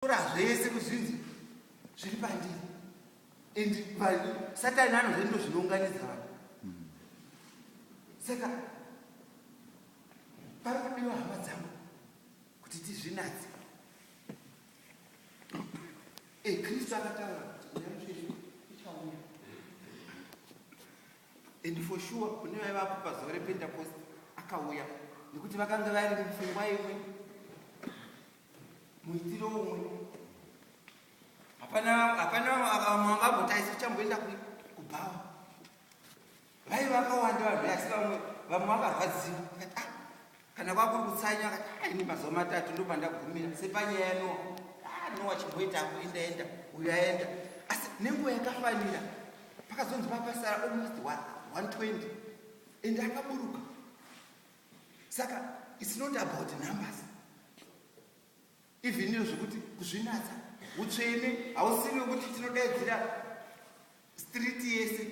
Tora zvese kuzvinzi zviri pandiri and satani anozve ndo zvinounganidza vanhu. Saka pari kudiwa hama dzangu kuti tizvinatse. E, Kristu akataura kuti mweya mutsvene ichauya and for sure kune vaivapo pazuva rePentecost akauya nekuti vakanga vari mupfungwa imwe Muitiro umwe. Hapana hapana vamwe vangamboti aisi tichamboenda kubhawa. Vaiva vakawanda vanhu asi vamwe vamwe vakarwadziwa. Vakati ah kana kwakuri kutsanya akati ah ini mazuva matatu ndopandagumira sepanyaya yaNoa. Ah Noa chimboita ako enda enda uyu aenda. Asi nenguva yakafanira pakazonzi papasara almost 120 and akaburuka. Saka it's not about numbers. Even iro zvekuti kuzvinatsa utsvene hausiri wekuti tinodaidzira street yese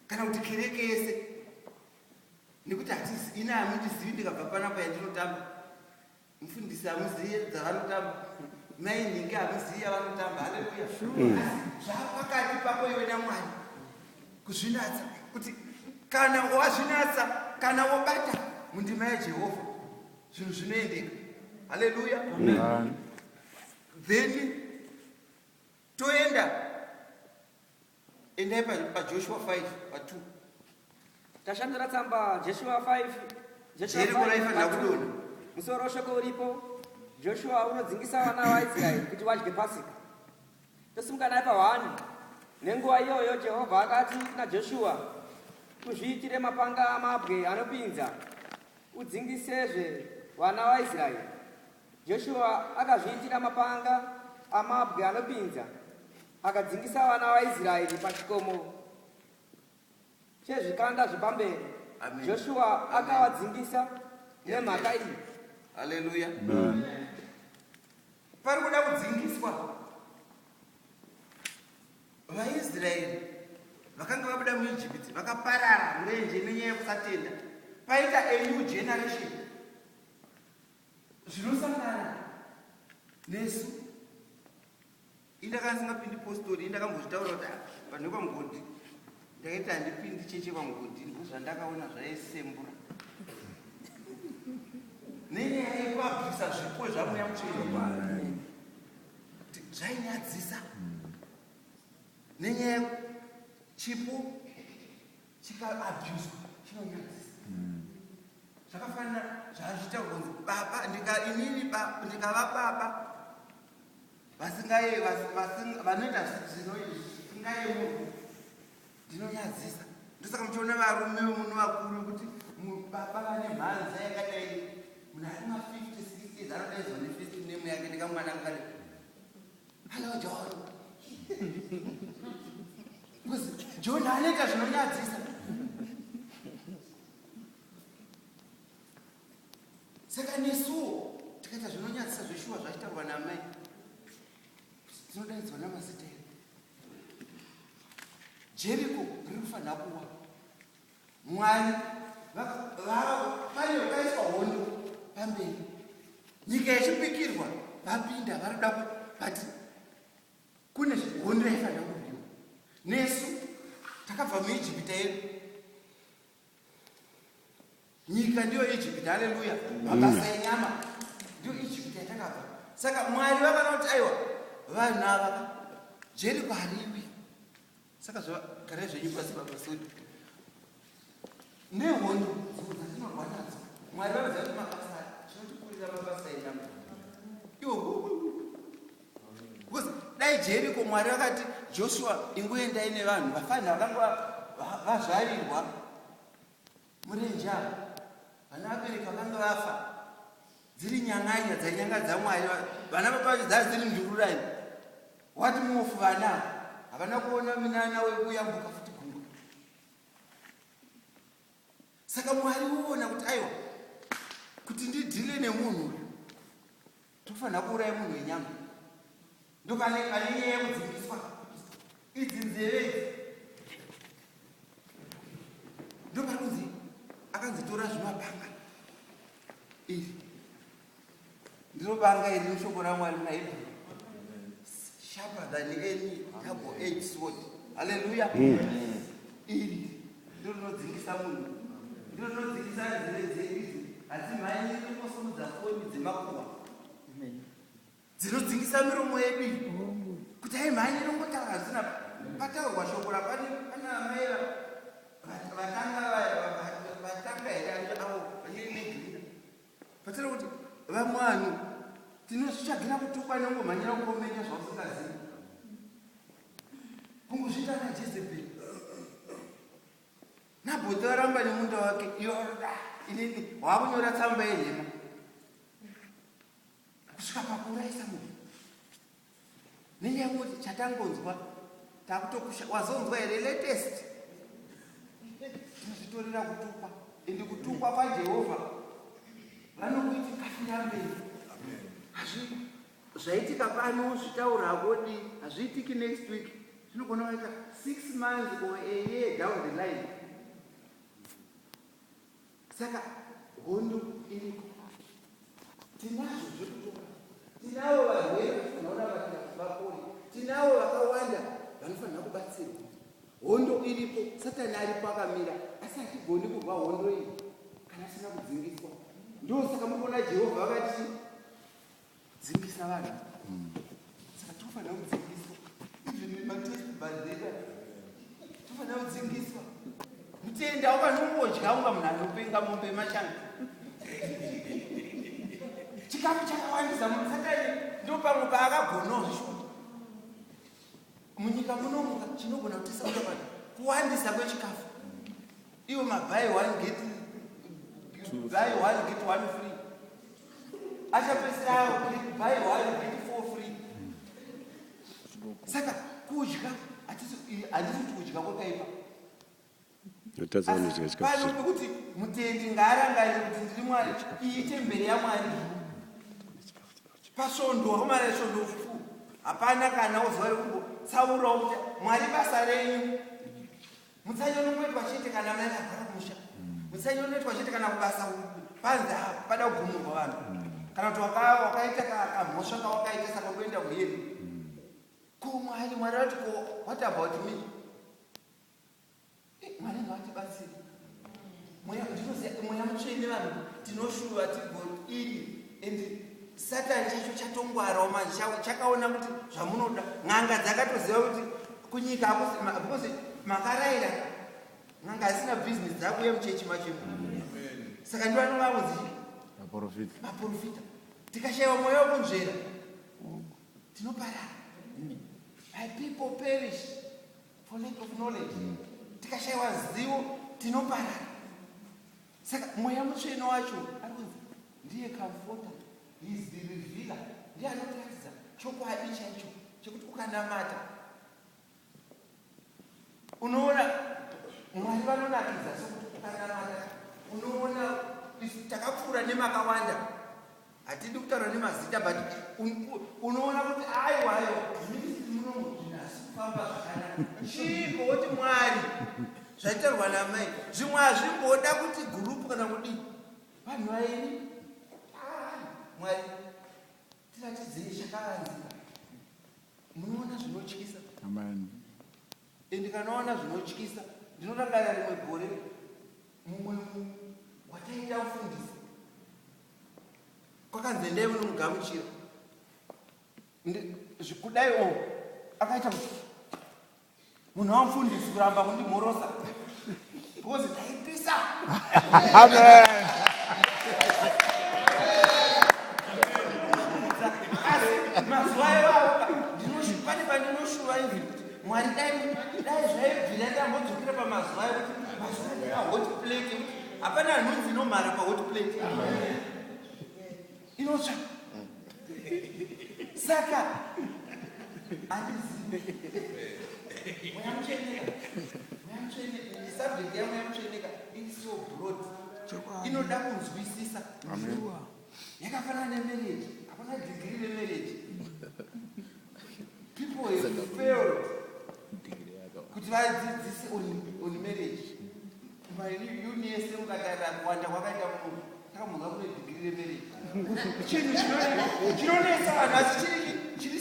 kana kuti kereke yese nekuti hatisi ini hamundizivi ndikabva panapa yandinotamba Mufundisi hamuziye dzavanotamba, mai nhingi hamuziye yavanotamba. Haleluya! Asi zvapakati pako iwe naMwari kuzvinatsa kuti kana wazvinatsa, kana wobata mundima yaJehovha zvinhu zvinoendeka. Haleluya! Then toenda Endai paJoshua 5 pa2. Tashandura tsamba Joshua 5 Joshua Jeriko 5 raifanira pa 2. kudonha. Musoro weshoko uripo Joshua unodzingisa vana vaIsraeri kuti vadye Pasika. Tosimuka naye pa 1. Nenguva iyoyo Jehovha akati kuna Joshua, Uzviitire mapanga amabwe anopinza, udzingisezve vana vaIsraeri. Joshua akazviitira mapanga amabwe anopinza Akadzingisa vana vaIsraeri pachikomo chezvikanda zvepamberi. Joshua akavadzingisa nemhaka iyi. Haleluya. Pari kuda kudzingiswa vaIsraeri vakanga vabuda muIjipiti vakaparara murenje nenyaya yekusatenda. Paita a new generation zvinosangana nesu. Ini ndakanga ndisingapindi postori, ini ndakambozvitaura kuti ah, vanhu vekwaMugodhi ndakaita handipindi cheche kwaMugodhi because zvandakaona zvaisembura nenyaya yekuabvisa zvipo zvamweya mutsvene kuti zvainyadzisa nenyaya chipo chikaabuswa chinonyadzisa zvakafanira zvazviita kunzi baba ndika inini ndikava baba Vasingaye vanoita zvisingayemurwi ndinonyadzisa. Ndosaka muchiona varume muno vakuru kuti baba vane mhanza yakadai munhu ari ma 50 60 years anodaidzwa nefirst name yake nekamwana kakadai hello John because John anoita zvinonyadzisa. Saka nesuwo tikaita zvinonyadzisa zveshuwa zvachitaurwa naamai tinodaidzwa namazita edu. Jeriko riri kufanira kuwa. Mwari pane vakaiswa hondo pamberi. Nyika yechipikirwa vapinda vari kuda but kune hondo yaifanira kurwiwa. Nesu takabva muIjipita yedu. Nyika ndiyo Egypt, haleluya. Mabasa enyama ndiyo Egypt yatakabva. Saka Mwari vakaona kuti aiwa vanhu ava ka Jeriko hariwi. Saka garai zvenyu pasi papasodi. Nehondo dzatinorwa nadzo Mwari vanoziva kuti mabasa tinotikurira mabasa enyama. Iwo Because dai Jeriko Mwari vakati Joshua ingoendai nevanhu vafanira vakanga vazvarirwa murenje ava vana vabereki vakanga vafa dziri nyang'anya dzainyangadza Mwari vana baba vacho dzaa dziri ndururani wati muofu vana havana kuona minana wekuyambuka futi gungwa saka Mwari woona kuti aiwa kuti ndidhile nemunhu uyu Tofanira kuuraya munhu wenyama. Ndopane pane nyaya yekudzingiswa. Idzi nzeve idzi. Ndopari kunzi akanzi tora zvimapanga. Iri. Ndiro banga iri mushoko raMwari muna Hebrew. Sharper than any double edged sword. Hallelujah. Iri ndiro rinodzingisa munhu. Ndiro rinodzingisa nzeve dzedu idzi. Hadzimhanyi rinosimudza foni dzemakuhwa. Dzinodzingisa miromo yedu iyi. Kuti haimhanyi rinongotaura zvisina pataurwa shoko rapane pana amai vatanga vatanga here avo negreen. Patiri kuti vamwe vanhu tinozvitsvagira kutukwa nongomhanyira kukomenta zvausingazivi. Kungozviita ana Jezebel. Nabhoti varamba nemunda wake yoda inini wakunyora tsamba yenhema kusvika pakuurayisa munhu nenyaya yekuti chatangonzwa takutokusha wazonzwa here latest tinozvitorera kutukwa ende kutukwa kwaJehovha vanokuiti kafira mberi hazvi zvaitika pano zvitaura vodi hazviitiki next week zvinogona kuita 6 months or a year down the line. Saka hondo iriko, tinazvo zvekutora, tinavo varwere vanofanira kunamatira kuti vapore, tinavo vakawanda vanofanira kubatsirwa. Hondo iripo, Satani aripo akamira, asi hatigoni kurwa hondo iyi kana asina kudzingiswa. Ndosaka muri kuona Jehovha vakati dzingisa vanhu. Saka tofanira kudzingiswa, even mataste buds edu tofanira kudzingiswa. Mutenda ukanongodya unga munhu anopenga mombe mashanga, chikafu chakawandisa munhu. Satani ndo pamwe paakagonawo zvishuwa munyika munomuka chinogona kutisauta vanhu kuwandisa kwechikafu. Iwo mabuy one get, buy one get one free achapedzisira buy one get four free. Saka kudya handisi kuti kudya kwakaipa. Yotadza vanodya chikafu. Pano pekuti mutendi ngaarangarire kuti ndiri Mwari, iyi temberi yaMwari. Pasvondo wakamara svondo fu hapana kana uzuva rekungotsaurawo kuti Mwari basa renyu. Mutsanyo unongoitwa chete kana mai vagara kumusha. Mutsanyo unoitwa chete kana kubasa panze pada kugumurwa vanhu, kana kuti wakaita kamhosva kawakaita, saka kuenda kuheri ko Mwari. Mwari vati, "Ko what about me?" Mwari ngavatibatsire. Mweya, ndinoziva Mweya Mutsvene, vanhu tinoshuva tigoiri and Satani chacho chatongwarawo manje, chakaona kuti zvamunoda. N'anga dzakatoziva kuti kunyika hakusi because makarayira n'anga hasina bhizinesi dzakuuya muchechi macho. Saka ndivo vanova Vaprofita. Maprofita. Tikashayiwa mweya wekunzvera tinoparara. My people perish for lack of knowledge. Tikashayiwa zivo tinoparara. Saka Mweya Mutsvene wacho ari kunzi ndiye comforter. He is the revealer, ndiye anotiratidza chokwadi chaicho chekuti ukanamata unoona Mwari vanonakidza. Sokuti ukanamata unoona isu takapfuura nemakawanda, hatidi kutaura nemazita, but unoona kuti aiwa, aiwa, ministry munomu zvinhu hasi kufamba zvakanaka. Chiiko? Woti Mwari, zvaitaurwa namai, zvimwe hazvimboda kuti group kana kudii, vanhu vairi. Ah, Mwari tiratidzei chakavanzika. Munoona zvinotyisa. Amen. Ende kanaona zvinotyisa, ndinorangarira rimwe gore mumwe wataita mufundisi kwakanzi endai munomugamuchira. Kudai o akaita kuti munhu wamufundisi kuramba kundimhorosa because ndaipisa. Amen. Asi mazuva iwawo pane pandinoshuva even kuti Mwari dai dai zvaibvira ndambodzokera pamazuva ekuti mazuva ndina hot plate, yekuti hapana nhunzi inomhara pahot plate, inotsva. Saka handizivi Mweya Mutsveneka, Mweya Mutsvene, subject yaMweya Mutsveneka iri so broad, inoda kunzwisisa. Yakafanana nemarriage, hapana degree remarriage. People have failed kuti vadzidzise on marriage. Mauni yese mukatarira kuwanda kwakaita munhu, takamhunga kune degree remarriage. Chinhu chinonetsa vanhu, asi chiri.